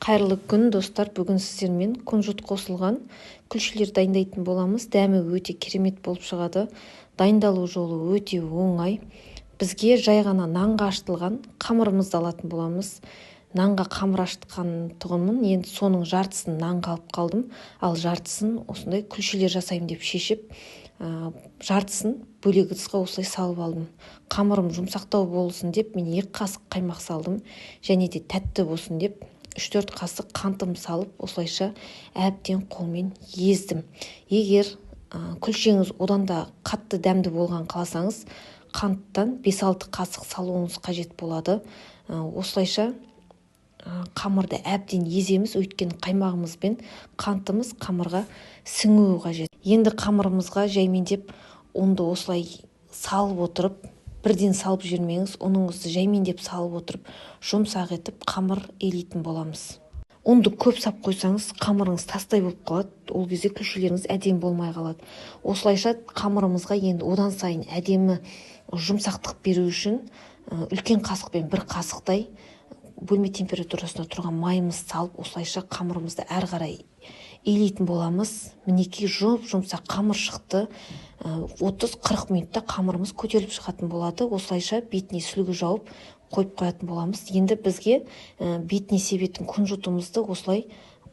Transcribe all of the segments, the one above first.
Қайырлы күн, достар! Бүгін сіздермен кунжут қосылған күлшелер дайындайтын боламыз. Дәмі өте керемет болып шығады. Дайындалу жолы өте оңай. Бізге жай ғана нанға ашытылған қамырымызды алатын боламыз. Нанға қамыр ашытқан тұғынмын. Енді соның жартысын нанға алып қалдым, ал жартысын осындай күлшелер жасаймын деп шешіп, жартысын бөлек ыдысқа осылай салып алдым. Қамырым жұмсақтау болсын деп мен 2 қасық қаймақ салдым, және де тәтті болсын деп 3-4 қасық қантым салып, осылайша әбден қолмен ездім. Егер күлшеңіз одан да қатты дәмді болған қаласаңыз, қанттан 5-6 қасық салуыңыз қажет болады. Осылайша қамырды әбден еземіз, өйткені қаймағымыз бен қантымыз қамырға сіңуі қажет. Енді қамырымызға жаймендеп ұнды осылай салып отырып, бірден салып жібермеңіз, ұныңызды жаймендеп салып отырып, жұмсақ етіп қамыр илейтін боламыз. Ұнды көп сап қойсаңыз, қамырыңыз тастай болып қалады, ол кезде күлшелеріңіз әдемі болмай қалады. Осылайша қамырымызға енді одан сайын әдемі жұмсақтық беру үшін үлкен қасықпен 1 қасықтай бөлме температурасында тұрған майымызды салып, осылайша қамырымызды әрі қарай илейтін боламыз. Мінекей, жұп-жұмсақ қамыр шықты. 30-40 минутта қамырымыз көтеріліп шығатын болады. Осылайша бетіне сүлгі жауып қойып қоятын боламыз. Енді бізге бетіне себетін күнжұтымызды осылай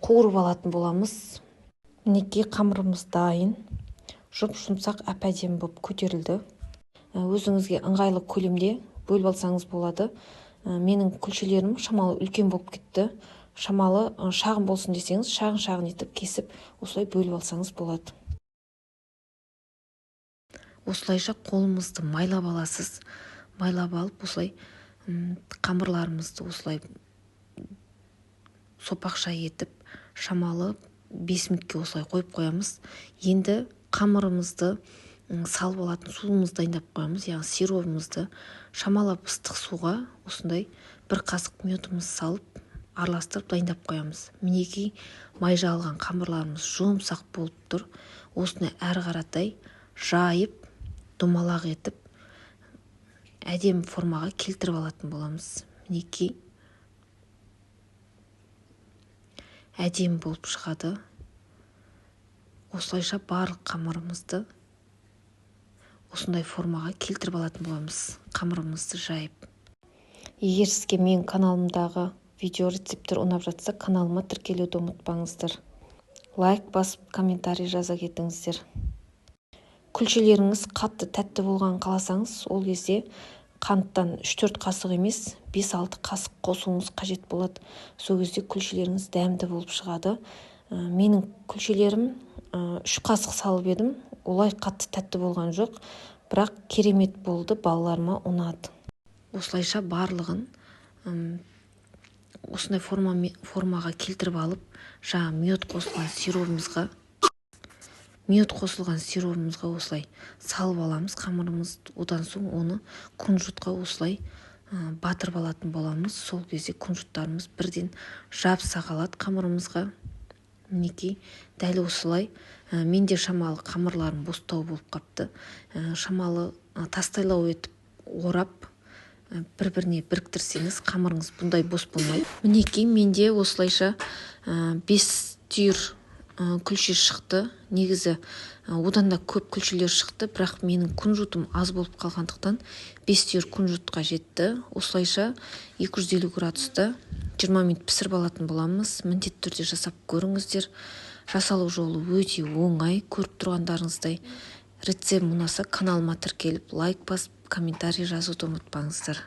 қуырып алатын боламыз. Мінекей, қамырымыз дайын. Жұп-жұмсақ әп-әдемі болып көтерілді. Өзіңізге ыңғайлы көлемде бөліп алсаңыз болады. Менің күлшелерім шамалы үлкен болып кетті. Шамалы шағын болсын десеңіз, шағын-шағын етіп кесіп, осылай бөліп алсаңыз болады. Осылайша қолымызды майлап аласыз. Майлап алып, осылай қамырларымызды осылай сопақша етіп, шамалы 5 минутке осылай қойып қоямыз. Енді қамырымызды салып алатын суымызды дайындап қоямыз, яғни сиробымызды шамалап ыстық суға осындай 1 қасық медімізді салып, араластырып дайындап қоямыз. Мінекей, май жағылған қамырларымыз жұмсақ болып тұр. Осыны әрі қаратай жайып, домалақ етіп, әдемі формаға келтіріп алатын боламыз. Мінекей, әдемі болып шығады. Осылайша барлық қамырымызды осындай формаға келтіріп алатын боламыз, қамырымызды жайып. Егер сізге менің каналымдағы видео рецепттер ұнап жатса, каналыма тіркелуді ұмытпаңыздар. Лайк басып, комментарий жаза кетіңіздер. Күлшелеріңіз қатты тәтті болған қаласаңыз, ол кезде қанттан 3-4 қасық емес, 5-6 қасық қосуыңыз қажет болады. Сол кезде күлшелеріңіз дәмді болып шығады. Менің күлшелерім 3 қасық салып едім, олай қатты тәтті болған жоқ, бірақ керемет болды, балаларыма ұнады. Осылайша барлығын осындай формаға келтіріп алып, жаңа мед қосылған сиробымызға осылай салып аламыз қамырымызды. Одан соң оны кунжутқа осылай батырып алатын боламыз. Сол кезде кунжуттарымыз бірден жабыса қалады қамырымызға. Мінекей, дәл осылай. Менде шамалы қамырларым бостау болып қапты. Шамалы тастайлау етіп орап, бір-біріне біріктірсеңіз, қамырыңыз бұндай бос болмайды. Мінекей, менде осылайша 5 түйір күлше шықты. Негізі, одан да көп күлшелер шықты, бірақ менің кунжутым аз болып қалғандықтан 5 түйір кунжутқа жетті. Осылайша 250 градуста 20 минут пісіріп алатын боламыз. Міндетті түрде жасап көріңіздер. Жасалу жолы өте оңай, көріп тұрғандарыңыздай. Рецепт ұнаса, каналыма тіркеліп, лайк басып, комментарий жазуды ұмытпаңыздар.